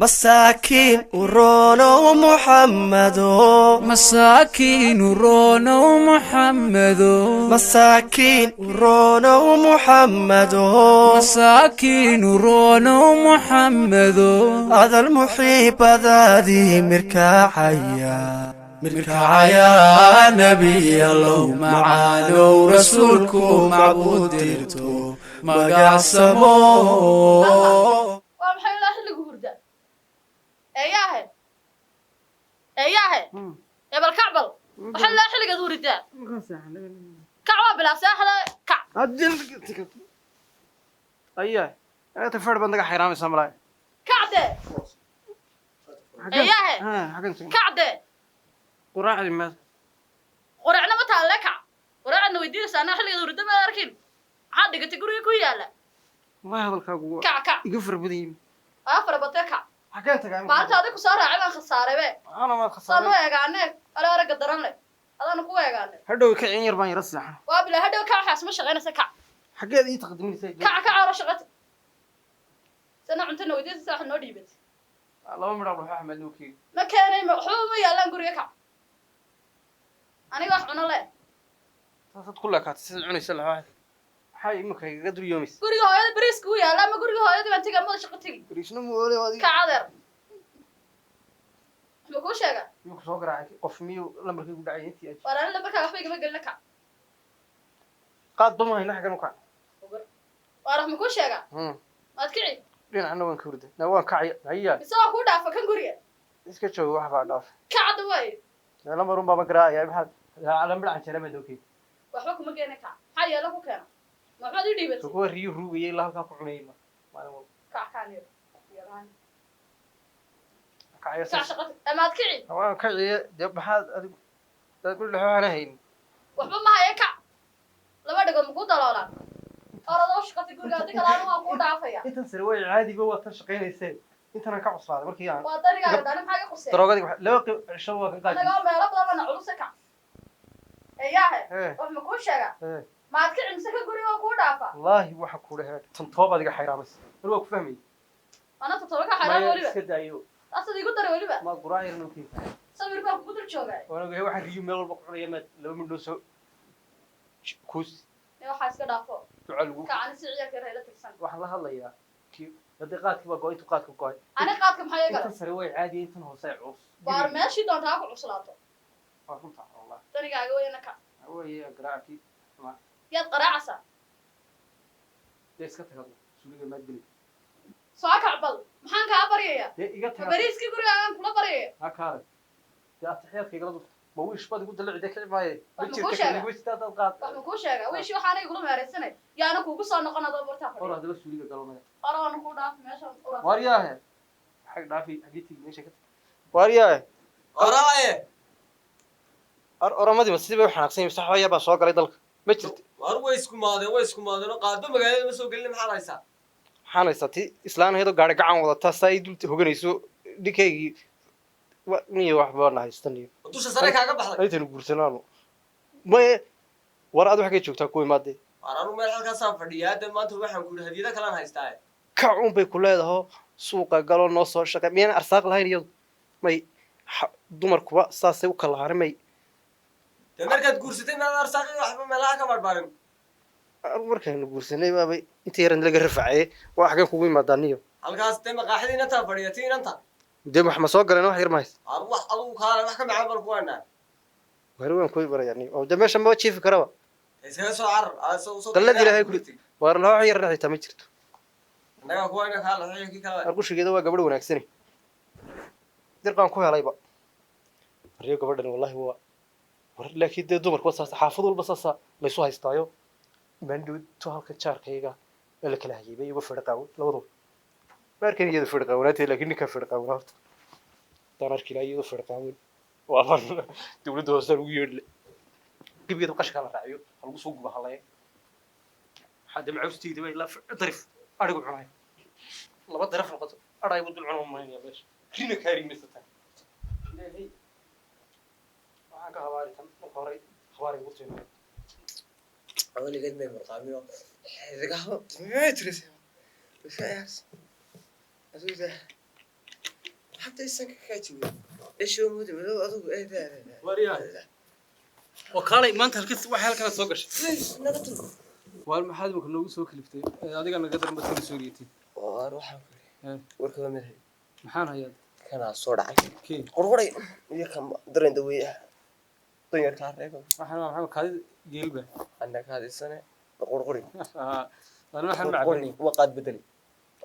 Masaakiin uronow Muxammado. Masaakiin uronow Muxammedo. Masaakiin uronow Muxammado. Masaakiin uronow Muxammedo. Adal muxiibadaadii mirkacaya mirkacaya, Nebiyallow macaanow, rasuulku macbuud dirto magacsamo. Waa maxay ilaa xilligu hurda? Eeyaahe, eeyaahe, ebal kacbal, waxay ilaa xilligaad huridaa? Kac, waa bilaa seexda, kac. Aya, ta fadh baad naga xayraamaysaa malaa. Kacde, eeyaahe. Xagan. Kacde. Quraacdi meed? Quraacna ma taalle, kac. Quraacadna weydiinaysa anaa xilligaad hurida maad arkin. Maxaad dhigatay guriga ku yaala? Wallahi hadalkaagu waa Kac, kac. iga fara badan yihin. Aa, fara batee, kac. Xageen tagaa? Maalinta adig ku soo raacay baan khasaaray be. Ana maad Saan u khasaaray? eegaane ale aragga daran leh adaanu ku eegaane. Hadhow ka cin yar baan yara seexan. Waa bilaa hadhow, kac. Waxaas ma shaqaynaysa, kac. Xaggeed ii taqdiminaysaa? Kac, kac, oro shaqata sana cuntana weydiinaysa, wax noo dhiibat. Laba midhaa dhuxo Axmed noo keegi. Ma keenay, ma waxba ma yaalaan guriga, kac. Aniga wax cuno le. Saasaad ku leekaatay sidaad cunaysa laxooxa, maxaa imika igaga duryoomaysa? Guriga hooyada bariiska u yaala ama guriga hooyada baan tegi amada shaqo tegi. Bariisna muole adiga. Kac adeer, ma kuu sheega? Miyuu ku soo garaacay qof? Miyuu lambarkaygu dhacay intii aji? Waar, ani lambarkaa waxba igama gelina, kac. Qaad bama hayna, xaggan u kac. Waar, wax ma kuu sheega? Maad kici. Dhinacna waan ka hurday na waan kacaya haya. Mise waa kuu dhaafa kan guriga? Iska jooga, wax baa dhaaf. Kacda waay. Lambar un baaba garaacaya, maxaad lambar canjeera maad noo keegi? Waxba kuma keena, kac. Maxaa yeelo ku keena? Ma waxbaad ii dhiibatay? So kuwa riyo ruugayay ilaa halkaa ku cunayay maalin walba. Kac, kaan yar. Kacaya. Kac, shaqo amaad kici. Waan kaciye dee, maxaad adigu dad guri dhexe waxaan hayn. Waxba ma haya, kac. Laba dhagood makuu daloolaan? Orodoo shaqata guriga, haddii kale anu waan kuu dhaafaya. Intan sare way caadiba, waa tan shaqaynaysee, intanaan ka cuslaaday markii aan Waa darigaaga dani, maxaa iga quseen? Daroogadii laba cisho waa ka qaadi. Anagoo meelo badan bana culuse, kac, eeyaahe. Wax ma kuu sheega? Maad kici mise ka guriga waa kuu dhaafa? Wallaahi waxa ku dhahe tan toob adiga xayraamaysa mar waa ku fahmayay. Ana totoba ka xayraan? Maya. Weliba Iska daayo. Taasad igu daray weliba. Ma quraac yar noo keeni? Sawir baan kugu dul joogaa. Waan ogahay, waxaan riyo meel walba ku cunaya, maad laba midhoo soo kuus. Ee waxaa iska dhaafo. Duca lagu Kac, ani si ciyaalka yar hayla tirsan. Waxaan la hadlayaa kii haddii qaadkii baa go-ay, intuu qaadka go-ay. Ani qaadka maxaa iga Intan galay? sare way caadiya, intan hoose ay culus. Waar, meeshii doonta ha ku cuslaato. Waa runta wallah. Danigaaga weyna, kac. Waye garaackii. Yaad qaraacaysaa? Dee iska taga, suuliga maad geli. Soo kac bal, maxaan kaa baryayaa? Dee iga Ma taga. bariiskii gurigaagaan kula baryaya? Ha kaalay dee, atixiyaadka igala dulta ma wiish baad igu dalici dee, kici maaye. Wax Ma ma jirta. kuu sheega? Kaligu sidaa dad qaad. Wax ma kuu sheega? Wiishi waxaana igula meeraysanay yaana kuugu soo noqon adoo bartaa Hor fadhiya. Haddaba suuliga galo maya. Oroona kuu dhaaf meesha ura. Waaryaahe, xag dhaafi, xagii tigi meesha ka tagi, waaryaahe. Oraaye. Oramadii sidii bay u xanaaqsan yihiin, sax yar baa soo galay dalka, ma jirto. War, way isku maadeen, way isku maadeen oo qaadba magaalada ma soo gelin, maxaad haysaa? Maxaan haysaa? Ti islaan ahayd oo gaari gacan wadataa saa ay dulta hoganayso ninkaygii niyo wax baana haystan iyo Dusha sare kaaga baxday. Aytanu guursanaanu maye. War, ad waxkay joogtaa ku imaadee? War, anu meel halkaasaan fadhiyaa hadda, maanta waxaan ku yidhi hadiyado kalaan haystaa. Kac un bay ku leedaho, suuqa galo, noo soo shaqe. Miyaan arsaaq lahayn iyadu? May dumarkuba saasay u kala may. Dee markaad guursatay maad arsaaqi waxba meelaha ka barbaarin? Markaanu guursanay baabay inta yaran laga rafacaye. Waa xageen kugu imaadaa niyo? Halkaas dee maqaaxida inantaa fadhiya, ti inanta. Dee wax ma soo galeen? Wax yar ma hays? War, wax adugu kaale, wax ka macaan baan ku haynaa. Wari waan ku barayaa niyo oo dee meesha maba jiifi karaba. Iskaga soo carar aa, soo Dallad Ilaahay ku waar laha, wax yar xitaa ma jirto. Annagaa ku hayna kaale wixii kii kale. Arqushigeeda waa gabadh wanaagsane, dirqaan ku helayba ariyo gabadhan wallahi waa war, laakiin dee dumarku waa saas, xaafad walba saasa laysu haystaayo. Maandhowto halkan jaarkayga ee la kala hayay bay iyago fedha qaawan labaduba. Ma arkan iyada fedha qaawanaanteed, laakiin ninkaa fedha qaawanaa horta haddaan arki lahaa iyadoo fedha qaawan, waa dowladda hoosaan ugu yeedhi le, gebigeeda qashkaa la raaciyo, ha lagu soo guba halaya. Waxaa dee macawsteyda ba ilaa darif arigu cunaya, laba daraf noqoto adhaygu dul cuna maynaya meesha rina kaari maysatan. Ilaahay waxaan ka habaari tan marka hore habaari ugu tiimay. Weligeed may murqaamino. Hadday sanka kaa jibin dhashow mudi madow adigu eedaa. Waryahay, wakaalay maanta halkis waxay halkana soo gashay. Naga tur. Waar, maxaad imika noogu soo kaliftay? Adiga naga daran baad kala soo riitay. Waar, waxaan ku Eh. warka waa midhay. Maxaan hayaa? Kanaa soo dhacay. Kee? Qurquray iyo kan dareen daweeyaha danyarkaa reeba. Waxaan waa maxaa, kaadida geelba? Anna kaadisane qurquri. Ana waxaan macabani. Waa qaad bedeli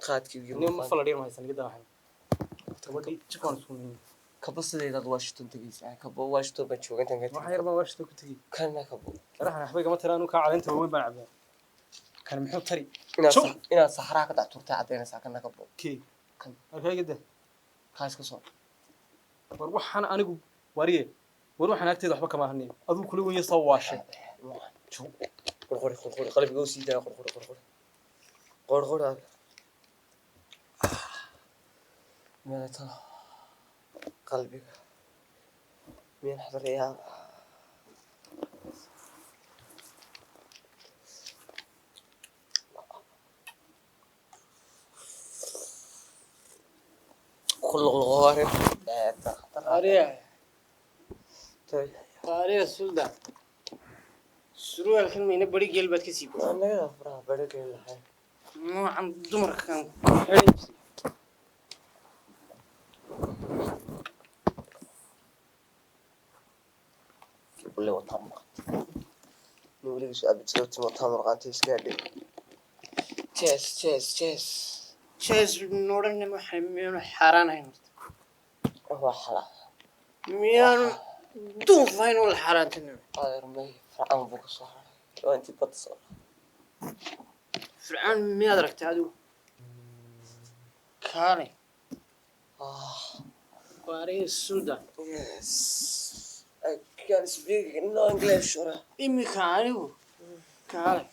qaadkii iyo Nin ma fala dhir ma haysan gida, waxaan gabadhii jikoon isku nimi. Kabo sideedaad Washington tegeysaa, kabo Washington baan jooga intaan ka Wax tegey. yar baan Washington ku tegey. Kana kabo. Sharaxan waxba igama taraan, kaa caleenta waaweyn baan cabaa. Kan muxuu tari? Inaad Jow. Inaad saxaraha ka dacturtay caddaynaysaa kana kabo. Kee? Kan. Halkee gida? Kaas ka soo. War, waxaan anigu wariye, war waxaan agteeda waxba kama ahanayo, adigu kula weyn soo waashay. Jow. Qurquri, qurquri, qalbiga u sii daaya, qurquri, qurquri, qurquri. Meelata qalbiga miyaan xadariyaa? Ku luqluqo. Ariya, Ariya Suldan. Surwaalkan mayna bari geel baad ka siibtay. Anagada faraha barakeyn lahay. Noocan dumarkan ku xidhan jiray. Ule wataa maqan nin weligiisu abijado timo wataa murqaanta iska hadhay. Jees, jees, jees. Jees noodhan waxay miyaanu xaaraan ahayn horta? Waa xalaa. Miyaanu duufayn oo la xaaraantinimo? Adeer, may Fircawn buu ka soo haray, waa intii badda soo. Fircawn miyaad aragtay adigu? Kaale. Ariya Suldan. Yes, I can speak no English ora. Imika anigu. Kaale.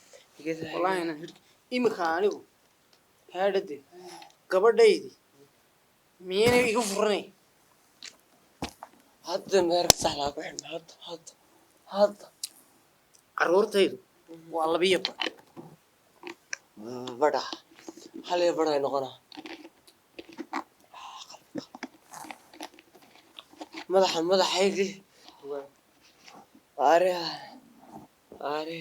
Wallaahi inaan hirki. Imika anigu. Haadhade. Gabadhaydii. Miyaanay iga furanay? Hadda meerka sax laa ku xidhma, hadda, hadda, hadda. Carruurtaydu waa labiyo bar. Badha hal iyo badha ay noqonaa. Madaxa madaxaygii, are are,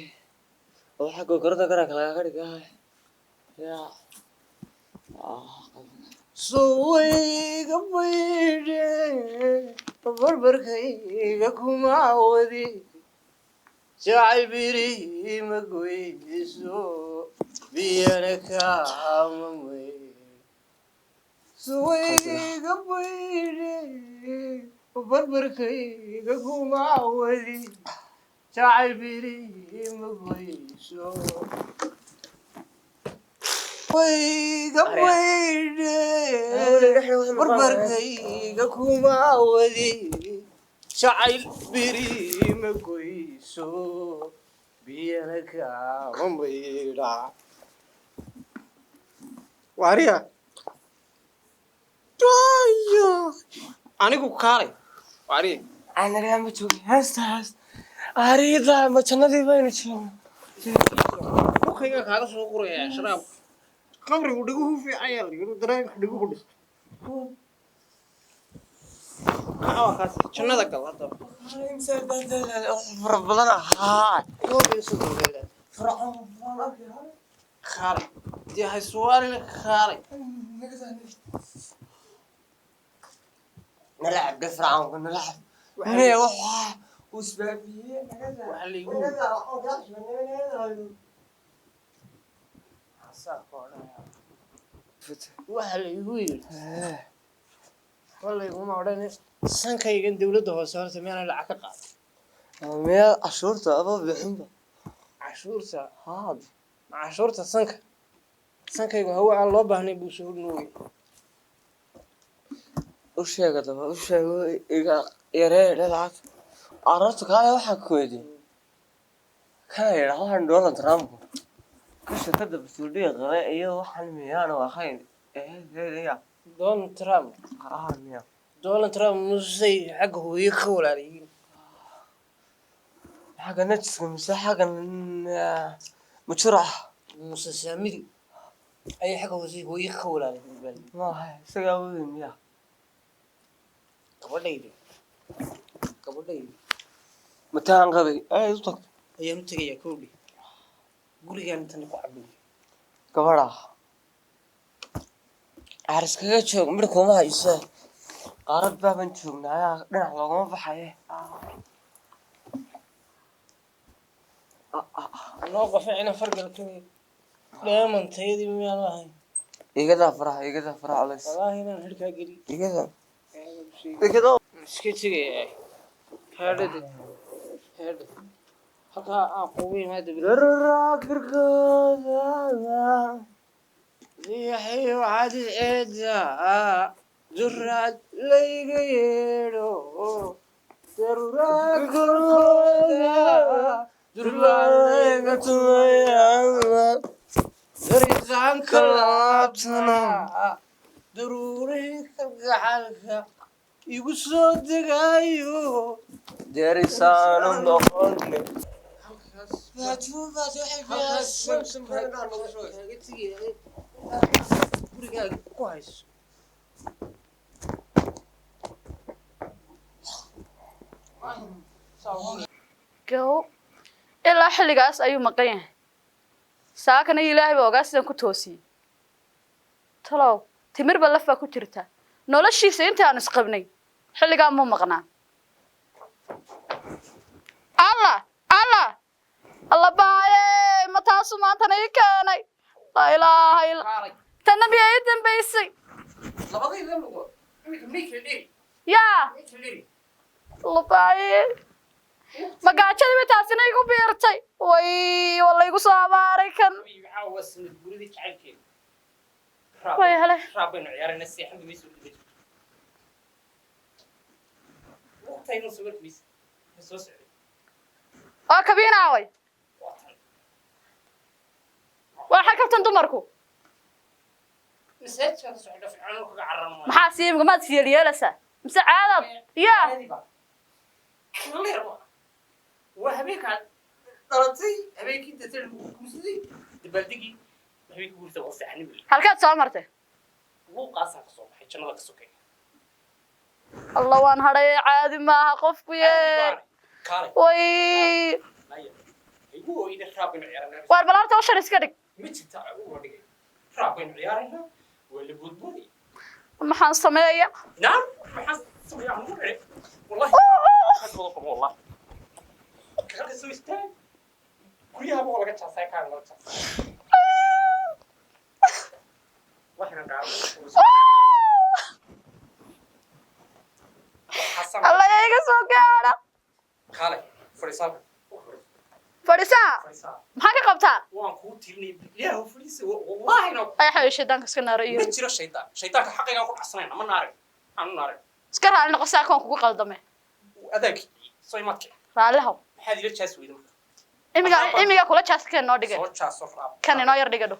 waxaa gogorada garanka lagaga dhigaa ya. Suwayga baydhe, barbarkayga kuma wadi, jacayl biri ma goyso, biyana kaama may. Suwayga baydhe, barbarkayga kuma wadi, jacayl biri ma goyso. Wayga baydhe, barbarkayga kuma wadi, jacayl biri ma goyso, biyana kaama maydha. Waariya anigu kaalay waariya. Anagaa ma joogin heesta, heesta arida ma jannadii baynu joognaa. Dhulkayga kaaga soo qurayaa sharaab. Khamrigu dhiguhu fiican yaa la yidhi, dareenka dhiguhu dhisto. Kaca, waa kaas, jannada gal haddaba. Fara badan ahaa. 31 beelaad. Kaalay dee, haysuwaalina, kaalay. Nalacab dhe Fircawnka, nalacab maya waxa uu isbaabiyey. Waxaa la igu waxaa la igu yidhi, kolay uma odhan sankaygan dawladda hoose horta miyaana lacag ka qaaday? Miyaa cashuurta aba bixinba? Cashuurta? Haad. Cashuurta sanka, sankaygu hawo aan loo baahnayn buu soo nuugay. U sheega daba, u sheego iga yaree dhe lacagta carruurta. Kaale, waxaa ku weydiiyey kana yidhaa waxaan Donald Trump ka shirkadda basuuliya qabe iyo waxaan miyaanu ahayn ehedeedaya? Donald Trump? Ah, miya? Donald Trump musey xagga hooyo ka walaalayihiin. Xagga najiska mise xagga mujuraca? Muse Saamidi ayay xagga hoose hooyo ka walaalayihiin baa la yidhi. Maaha isagaa weyn miya? Gabadhaydi, gabadhaydi. Mataan qabay ay u tagto. Ayaan u tegayaa kowdhi, gurigaan intan ku cabay. Gabadha ariskaga joog, midh kuma hayse. Qaarad baaban joognaa, dhinac loogama baxaye. Noo qaficina fargalka dheeman tayadii miyaan lahayn? Igadaa faraha, igadaa faraha culays. Wallaahi inaan xidhkaa geliy. Igadaa, igadaa. Iska tegayaa. Heedhade, heedhe, halkaa aan kugu yimaada. Dararaakirkooda. Riixayo cadid eeda duraad layga yeedho, daruraakirkooda duraad layga tumaya, dariiqaanka laabtana daruurihii kalgacalka igu soo degaayo. Derisaanu noqone. Gurigaaga ku hayso. Gow ilaa xilligaas ayuu maqan yahay. Saakana Ilaahay baa ogaa sidaan ku toosiyey. Talow timirba laf baa ku jirta noloshiisa. Inta aan isqabnay xilligaa muu maqnaa? Allah, Allah, Allah, baaye! Ma taasu maantana ii keenay? Laa ilaaha illa tanna miyaa ii dambaysay? Yaa Allah, baaye, ma gaajadii bay taasina igu biirtay? Way, waa laygu soo abaaray kan. Way hele. Raabaynu ciyaarayna, seexan mayso. Waqtaynu soo markiis soo socday. Oo kabiinaaway. Waa tan. Waa xakabtan dumarku. Masaajidka ka socda fiican kaga cararno. Maxaa sii imika maad siyeelyeelaysaa mise caadaad yaa? Clear waa habeenkaa dhalatay, habeenkii data lagu guursaday, dabaaldegii habeenkii guursa waa seexani weli. Halkaad soo martay? Luuqaasaan ka soo baxay, jannada ka sokay. Allah, waan hadhay, caadi maaha qofku ye. Kaalay. Way. Maya, igu ooyna, raab baynu ciyaaraynaa. Waar bal horta ushan iska dhig. Ma jirta uga dhigay, raab baynu ciyaaraynaa, waa la boodboodaya. Maxaan sameeya? Naam, maxaan sameeyaa? Ugu dhici wallahi waxaad wada qabo, wallahi kaga soo istaag. Guryahaba waa laga jaasay, kaaga laga jaasay waxaan qaadan. Allah, iga soo gaadha. Kaalay, fadhiisaa. Fadhiisaa. Fadhiisaa. Maxaa ka qabtaa? Waan kuu tirinay, ilaahu fadhiisa, wallahi no. Ay xayo, shaydaanka iska naaro iyo. Ma jiro shaydaan, shaydaanka xaqaygaan ku dhacsanayna, ma naarin aanu naarin. Iska raali noqo, saakoon kugu qaldame. Adaag soo imaadke. Raalihaw. Maxaad ila jaas weyda marka? Imiga imiga kula jaaskeen noo dhigay. Soo jaaso raab. Kan inoo yar dhiga dho.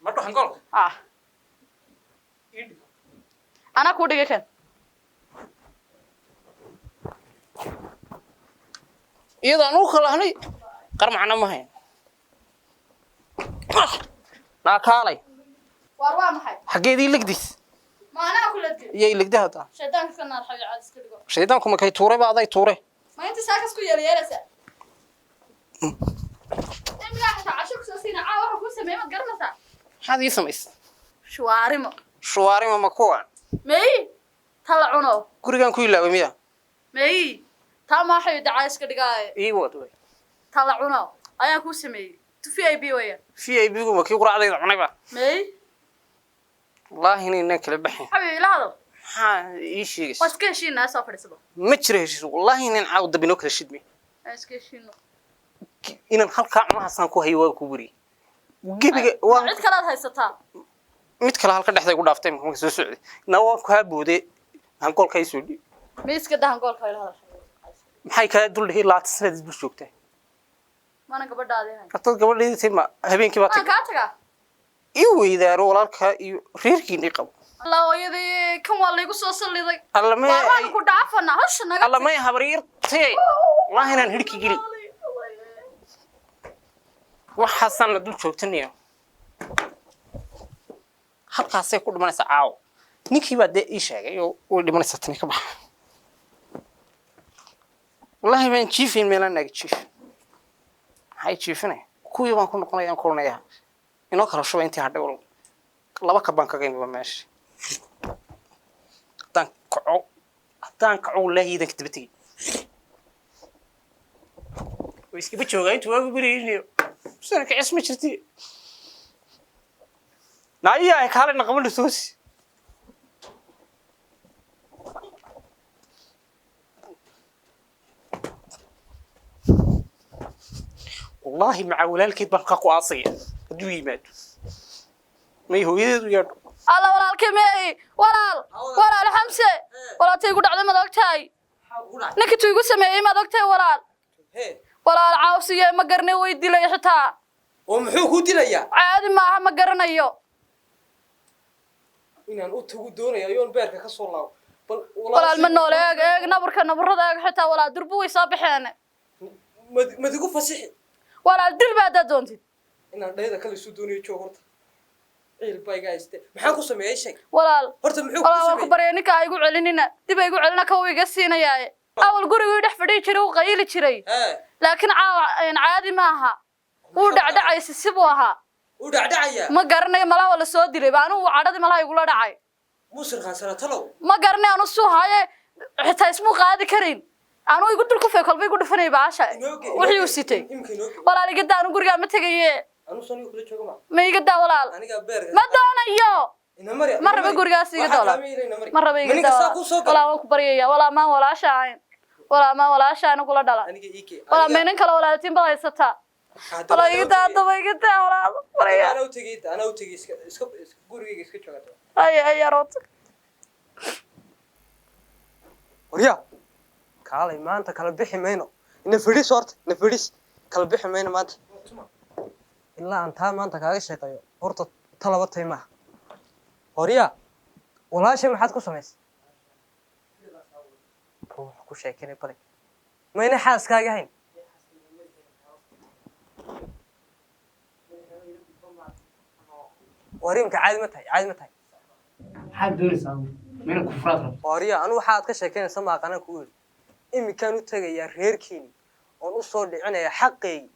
Ma dhahan goolka. Ah. Ii dhig. Anaa kuu dhigay kan. Iyadaan u kalahnay qar macna ma hayn naa, kaalay. Waar waa maxay? Xaggeedii legdis? Ma anaa kula dil? Iyay legda hadda. Shaydaanka iska naar, xayo, caadi iska dhigo. Shaydaanku makay tuuray ba aday tuure. Ma inta saakas ku yeelyeelaysaa? Imigaa xitaa casho kusoo siina. Caawa waxa kuu sameeyey maad garanaysaa? Maxaad ii samaysay? Shuwaarimo. Shuwaarima ma kuwan? Meyi ta la cuno. Gurigaan ku ilaaway miya? Meyi taa maaxayo, dacaa iska dhigaaye. Ii wad wey. Ta la cuno ayaan kuu sameeyey, tu VIP weya. VIP gu ma kii quraacdayda cunayba? Meyi. Wallaahi inaynaan kala baxayn. Xabiib, ila hadal. Maxaa ii waa sheegaysa? Iska heshiinaa, soo fadhiisaba. Ma jiro heshiis, wallaahi inaan caawa dabinoo kala shidmay. Aan iska heshiino. Inaan halkaa cunahaasaan ku hayo waa ku weriyey gebiga waan. Cid kalead haysataa? Mid kale halka dhexda igu dhaaftay marka soo socday na waan ku haboode, hangoolka ii soo dhiib. Ma iska dahan goolka, ila hadal. Maxay kaa dul dhihi? 20 sanaad isbul joogtaa. Mana gabadhaadii hay. Haddaad gabadheedii tahay, ma habeenkii baa waan tag kaa tagaa. Ii weydaaro walaalkaa iyo reerkiina ii qabo. Allah, hooyadii, kan waa laygu soo salliday. Alla may. Waa waan ku dhaafanaa, hawsha naga. Alla may, habaryartay, wallaahi inaan hidhki geli. Waxaasaan la dul joogtanayo, halkaasay ku dhimanaysaa caawo. Ninkii baa dee ii sheegay oo way dhimanaysaa tani ka baxa. Wallaahi baan jiifayn meelaan naaga jiif. Maxay jiifinaya? Kuwii baan ku noqonaya, aan kulanaya. Inoo kala shuba intii hadhay, wal laba kab baan kaga imiba meesha. Haddaan kaco, haddaan kaco, wallaahi iidanka daba tegey. Way iskaba joogaa intuu waagu beriyeynayo. Sanadka cis ma jirti. Naayiya ay kaalena qaban toosi. Wallaahi maca walaalkeed baan ka ku aasaya hadduu yimaado. May hooyadeed u yeedho. Alla, walaalkii meey? Walaal, walaal Xamse, walaaltay igu dhacday maad ogtahay? Ninkii tuu igu sameeyey maad ogtahay, walaal? Walaal, caawsiye ma garanay, way dilay xitaa. Oo muxuu ku dilayaa? Caadi maaha, ma garanayo. Inaan u tagu doonaya ayoon beerka ka soo laabo bal. Walaal, ma noole. Eeg, eeg nabarka, nabarada eeg xitaa, walaal, durbu way soo baxeen. Madigu fasixi. Walaal, dil baa haddaad doontid. Inaan dhayda kale isu doonayo. Joog horta, ciil baa iga hayste. Maxaan ku sameeyey? Sheeg. Walaal. Horta muxuu ku Walaal, waan ku sameeyey? baryay, ninka ha igu celinina, dib ha igu celina, ka wuu iga siinayaaye. Awal guriguu dhex fadhiyi jiray, wuu qayili jiray, laakiin caawa caadi maaha, wuu dhacdhacay, si buu ahaa. Uu dhacdhacayaa? Ma garanayo, malaha waa la soo dilay ba. Anigu cadhadii malaha igula dhacay. Muusir khaansana talow. Ma garanayo, anu suu haaye xitaa ismuu qaadi karin. Anuu igu dul kufay, kolba igu dhufanay baasha wixii uu sitay. Imka inooge. Walaal, iga daa, anu gurigaa ma tegaye. Anuu saniga kula jooga ma. Ma iga daa, walaal. Aniga beerka. Ma doonayo. Ina mari. Ma raba gurigaas, iga daa, walaal. Ma raba, iga daa, saa kuu soo walaal. gala. Waan ku baryaya, walaal, maan walaasha ahayn? Walaal, maan walaasha ahayn kula dhala? Aniga iike. Walaal, may nin kale walaaltiin baad haysataa? Walaal, iga daa, haddaba iga daa, walaal, barya. Anaa u tegey, anaa u tegey. Iska gurigayga iska jooga. Ay ay aroota. Waryaa, kaalay, maanta kala bixi mayno. Ina fadhis horta, ina fadhis. Kala bixi mayno maanta ilaa aan taa maanta kaaga sheeqeeyo. Horta talaba tay maaha. Waryaa, walaashay maxaad ku samaysay? Ruux ku sheekinay bale, mayna xaaskaaga hayn. Warimka caadi ma tahay? Caadi ma tahay? Maxaad doonaysaa adigu? Mina kufraad rabto? Warya, anu waxaad ka sheekeynaysa maaqanaan kugu yidhi. Iminkaan u tegayaa reerkiini oon u soo dhicinaya xaqeygii.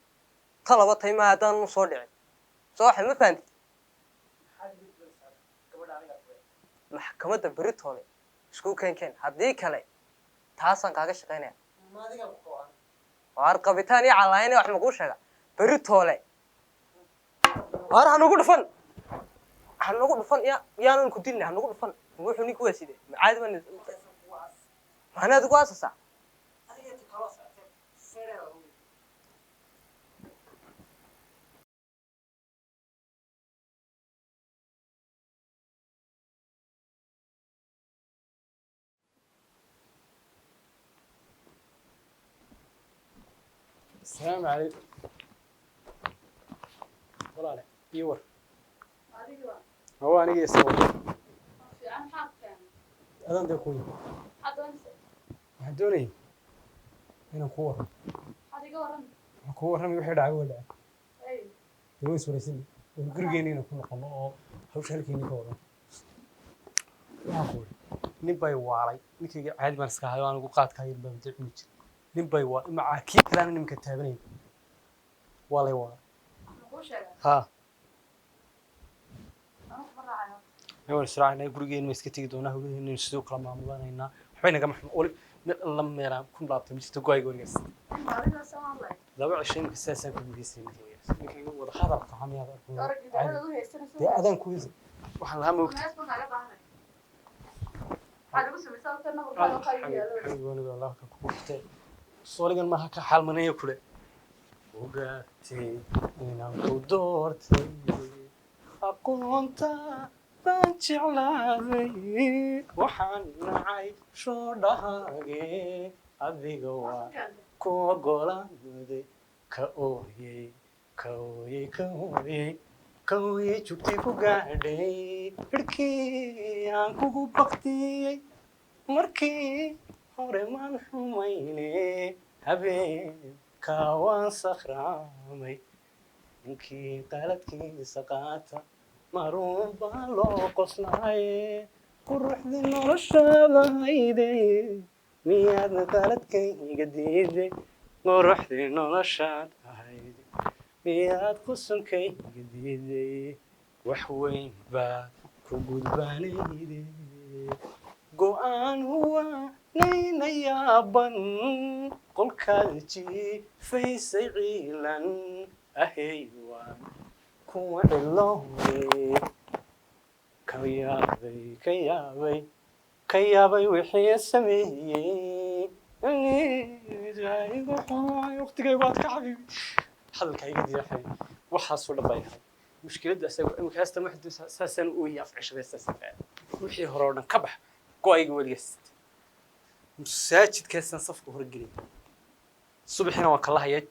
Talaba tay maaha haddaan u soo dhicin. Soo waxa ma fahantid? Maxkamadda beritoole isku keenkeen, haddii kale taasaan kaaga shaqaynaya. Waar qabitaan iyo calaayane, wax makuu sheega beritoole. Waar hanugu dhufan, hanugu dhufan, ya yaanan ku dilna, hanugu dhufan. Wuxuu ninku waa sidee? Caadi baan macnaheed ugu aasasaa. Asalaamu calaykum, walaale, ii war. Hawa aniga isaga adaan dee kuyi. Waxaan doonayay inaan kuu warramo. Waxaan kuu warramay wixii dhacay waa dhacay. Dee way iswaraysan oo gurigeena inaan ku noqono oo hawsha halkeeni ka wadan. Waxaan ku iri nin bay waalay. Ninkayga caadi baan iska hayo, anigu qaadkaa yar baan cuni jiray. Nin bay waa macaa kii kalaana nimanka taabanayn waa lay waalay. Haa, waan israacinaa, gurigeena ma iska tegi doonaa, hawlaheena sidoo kala maamulanaynaa. Waxbay naga maxm wali meel alla meelaan ku laabtay ma jirto. Go-ayga weligaas 2 cisho imika sidaasaan ku guuleystay. Ninkayga wada hadalka xamiyaad arko. Dee adaan ku heysay, waxaan lahaa moogta. Sooligan maaha ka xaalmanaya kule ogaatay inaan ku doortay, aqoonta baan jeclaaday, waxaan nacay shoodhahaage, adiga waa ku ogolaaday. Ka ooyey, ka ooyey, ka ooyey, ka ooyey, jugtii ku gaadhay, hirkii aan kugu baktiyey markii hore maan xumayne, habeenkaa waan sakhraamay. Ninkii qaladkiisa qaata maruun baa loo qoslaaye, quruxdii noloshaada hayde. Miyaadna qaladkayga diiday? Quruxdii noloshaad ahayd, miyaad qusunkayga diiday? Wax weyn baad ku gudbaanayde, go'aan huwaanayna yaaban, qolkaad jiifaysay ciilan ahey, waan kuwa ciloobay. Ka yaabay, ka yaabay, ka yaabay wixii sameeyey. Waqtigaygu aad ka xabiibi, hadalka iga dila xabiibi. Waxaasoo dhan baa yahay mushkiladda. Asaga imika heestan wax saasaan u ooyay, af ceshaday saasaan. Wixii hore oo dhan ka bax, go-ayga weligaas masaajidkaasaan safka hore gelay. Subaxina waan kala hayaa,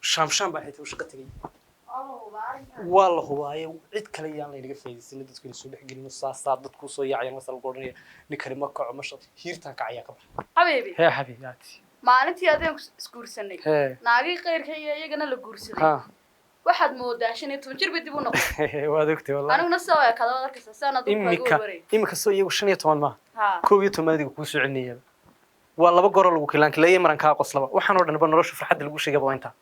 shaamshaam baa xitaa u shaqo tegay. Waa la hubaaye, cid kale yaan laynaga faa'iidaysan, dadku ina soo dhex gelino. Saasaa dadku soo yaacayaan, masa lagu odhanaya ninkani ma kaco, ma shaqo, hiirtaan kacayaa, ka bax. Xabiibi. Hee xabiibi. Maalintii adeen isguursanay, hee, naagii qayrka iyo iyagana la guursaday, waxaad moodaa 15 jir bay dib u noqday. Waad ogtay wallahi. Aniguna sidaa waa ekada, waad arkaysaa sidaan adugu kaaga Imika warwaray. Imika soo iyagu 15 maaha? Ha. 11 adiga kuu soo celinayaba waa laba gooroo lagu kilaankileeyay, maran kaa qoslaba. Waxaan oo dhan ba nolosha farxadda lagu sheegaba waa intaa.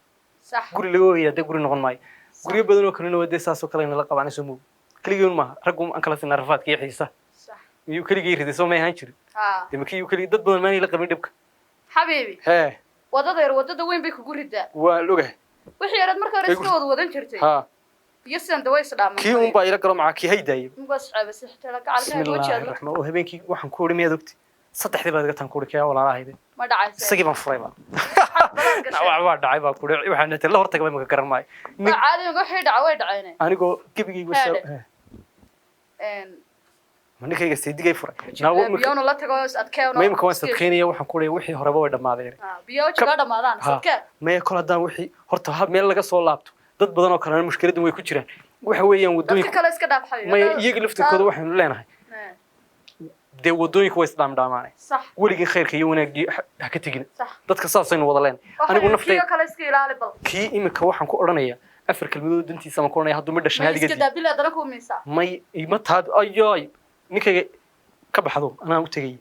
Sax. Guri laga ooyaya dee guri noqon maayo. Guryo badan oo kalena waa dee saasoo kale nala qabaan. Soo moog keligeen maaha, raggu aan kala sinaa rafaadka iyo xiisaha. Sax. Miyuu keligii riday? Soo may ahaan jirin? Ha. Dee makiyuu keligii? Dad badan maanay la qabin dhibka. Xabiibi. Hee. Wadada yar, wadada weyn bay kugu ridaa. Waa la ogahay. Wixii yaraad marka hore iska wada wadan jirtay ha iyo sidan dawa is dhaaman. Kii un baa ila galo macaa kii haydaayay. Mugaas ceebasay xitaa gacalka Bismillaahi wajiga. Raxmaan oo habeenkii waxaan ku uri, miyaad ogti, saddexdii baad iga taan ku uri kee walaalahayde. Ma dhacaysa. Isagii baan furay ba. Balaad gashay. Wax baa dhacay baa ku uri, waxaan inta la hortagay maka garan maayo. Nin Waa caadi, wixii dhaca way dhaceen. Anigoo gebigaygu Haadhe. Een ma ninkayga saydigay furay. Naago imika biyowna la tago, is adkeeno. Ma imika waan sadkeynaya. Waxaan ku uri wixii horeba way dhammaadeen. Biyo wajiga dhamaadaan, is adkee. Maya, kol haddaan wixii horta ha meel laga soo laabto, dad badan oo kalena mushkiladdan way ku jiraan. Waxa weeyaan Dadka waddooyinka kale iska dhaaf, xabiibi. Maya, iyaga laftirkooda waxaynu leenahay dee waddooyinka way isdhaamdhaamaanay. Sax. Weligii khayrka iyo wanaaggii ha ka tegina. Sax. Dadka saasaynu wada leenahay. Anigu Waxay naftayda kiyo kale iska ilaali bal. Kii imika waxaan ku odhanayaa afar kelmadood dantiisa baan ku odhanaya, hadduu midha Ma shanaad iga iska diid. daa bil haddana ku miisa. May ima taad ayoy, ninkayga ka baxdo, anaa u tegay.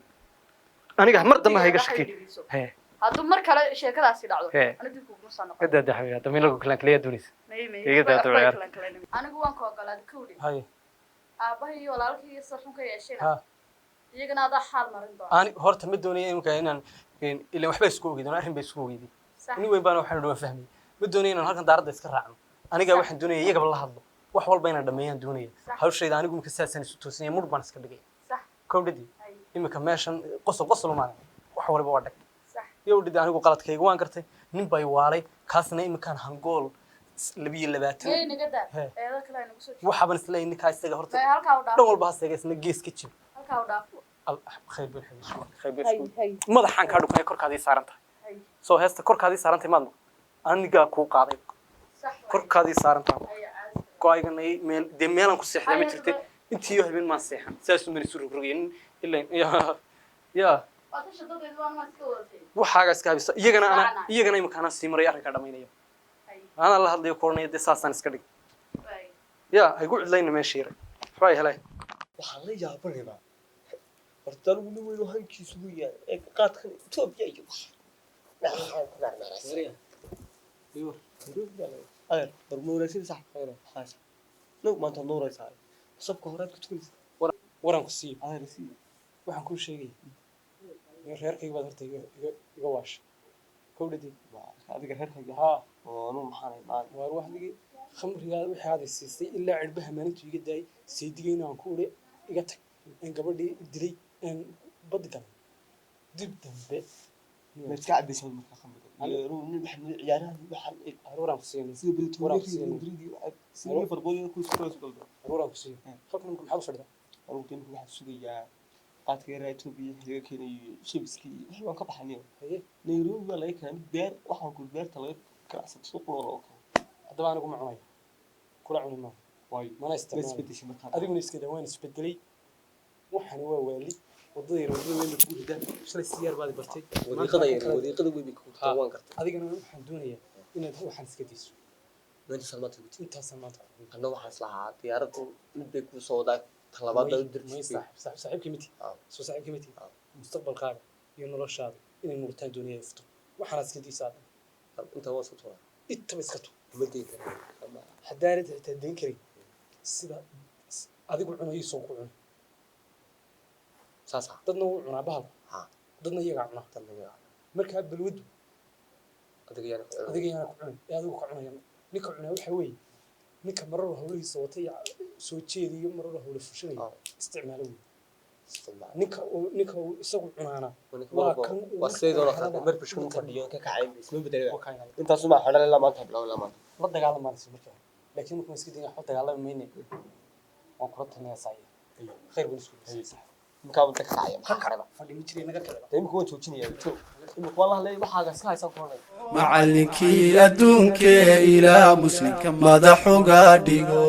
Aniga mar dambe ha iga shakin. Hee. Hadduu mar kale sheekadaasi dhacdo, Hee. anigu dib kuguma soo noqon. Ka daada xabiibi, hadda meel lagu kalaan doonaysa. May may. Iga daa waxba ciyaar. kalan kalan. Anigu waan ku ogolaaday kowdhi. Haye. Aabbahay iyo walaalkay iyo sida xun ka yeeshayna, ha iyagana adaa xaal marin doona. Ani horta ma doonaya imika inaan ilaan waxba isku ogeydin, arrin bay isku ogeydin. Sax. Nin weyn baana, waxaan dhawaan fahmay, ma doonaya inaan halkan daaradda iska raacno. Aniga waxaan doonaya iyagaba la hadlo, wax walba inaan dhammeeyaan doonaya. Sax. Hawshayda anigu imika saasaan isu toosinaya, mudh baan iska dhigaya. Sax. Kowdhadii. Hay. Imika meeshan qosol qosol umaanay, wax waliba waa dhag. Sax. Iyo dhidi, anigu qaladkayga waan gartay, nin bay waalay, kaasna imikaan hangool 22. May naga daa. Hee. Eedo kale ay nagu soo jiido. Waxaaban isleeyahay ninkaa isaga horta May, halkaa u dhaaf. Dhan walba ha seega, isna gees ka jib. Halkaa u dhaaf. Khayr bin xabiib, khayr bin. Hay hay. Madaxaan kaa dhukanay, korkaadii saaran tahay. Hay. Soo heesta korkaadii saaran tahay maad maqal, anigaa kuu qaaday. Sax. Korkaadii saaran tahay. Hay caadi. Go-aygana meel dee meelaan ku seexday ma Hay, jirtay. hadaba. Intii habeen maan seexan, saasuu mari isu rogrogay ilaa ya ya. Waa tasha dadeed, waan iska wadatay. Waxaaga iska habiso iyagana ana Raacna. Iyagana imika anaa sii maray, arrinkaa dhamaynaya. Hay. Anaa la hadlayo, ku odhanaya dee saasaan iska dhig. Waay. Ya haygu cidlayna meesha yaray, waxbaa helay. Waxaan la yaabanaybaa horta anigu nin weyn oo hankiisu weyn yahay ee qaadkan Etoobiya iyo wax waxaan ku marmaraysa. Adeer, war ma wanaagsan sax haas no maanta nuuraysaa, safka horead ku tukanaysa. Waran ku siiyo. Adeer, sii. Waxaan kuu sheegaya reerkayga baad horta iga waashay, kowdhadii. Adiga reerkayga? Haa. Oo anuu maxaan maalin? Waar waxdigii khamrigaa wixii aaday siisay ilaa cirbaha maalintuu iga daayay, saydigayna aan ku uri iga tag, een gabadhii dilay, een bad galay dib dambe. Ma iska cabaysaa marka khamriga iyo anuu nin waxaan ciyaarahan waxaan Aruuraan ku siinay. Sida Pretoria. Waraan ku siinay. Madrid iyo sida Liverpool iyo kuwa isku galdo. Aruuraan ku siiyo. Halkan imika maxaad u fadhidaa? Anugu imika waxaan sugayaa qaadka yaraa Etoobiya wixii laga keenayo, shabiskii iyo wixii waan ka baxnay. Haye. Nairobi baa laga keenay mid beer, waxaan ku beerta laga ganacsato, suuq loo loo keeno. Haddaba anigu ma cunayo, kula cuni maayo. Waayo? Mana Ma isticmaalayo. isbedeshay markaa? Adiguna iska daa, waan isbedelay. Waxani waa waali, waddada yar, waddada weyn bay kugu ridaa. Shalay siyaar baad i bartay. Wadiiqada yar, wadiiqada weyn bay ku Ha. waan gartay. Adigana waxaan doonayaa inaad waxaan iska dayso. Maanta maanta guti. Intaasaan maanta ku Anna waxaan islahaa diyaaraddu mid bay kuu soo wadaa, tan labaad baa u may dirtay. Saaxiib, saaxiibkii miti. Ah. Soo saaxiibkii miti. Ah. Mustaqbalkaaga Iyo noloshaada inay nuurtaan doonaya ifto, waxaanaad iska daysaa. Inta waa isku turaa. Intaba iska tu. Ma deyn kara. Haddaanad xitaa dayn karin, sida adigu cunayo soo ku cuna. Saasa. Dadna wuu cunaa bahalku. Ha. Dadna iyagaa cunaa. Dadna iyagaa. Markaa balwaddu adiga yaana ku cunay. Adiga yaana ku cunay ee adigu ka cunaya. Ninka cunaa waxa weeye ninka marar hawlihiisa wata iyo soo jeediyo, marar hawla fushanaya isticmaalo wey. Isticmaal. Ninka uu isagu cunaana ninka waa walba kan uu waa sideedoo marka kale helaba mar bishku fadhiyo ka kacay isma bedelay. waa kaynaya. Intaas uma xidhan ilaa maanta, bilow ilaa maanta. La dagaalamaanaysa markii hore, laakiin markaan iska dayna waxba dagaalami mayne. Waan kula talinayaa saaya, khayr baan isku dayay. Imkaa wada ka kacaya, maxaa karaba? Fadhi ma jiray, naga kacba. Dee imika waan joojinayaa, joog. Imika waan la hadlay, waxaaga iska haysan kulanay. Macallinkii adduunkee ilaa muslimka madaxuga dhigo.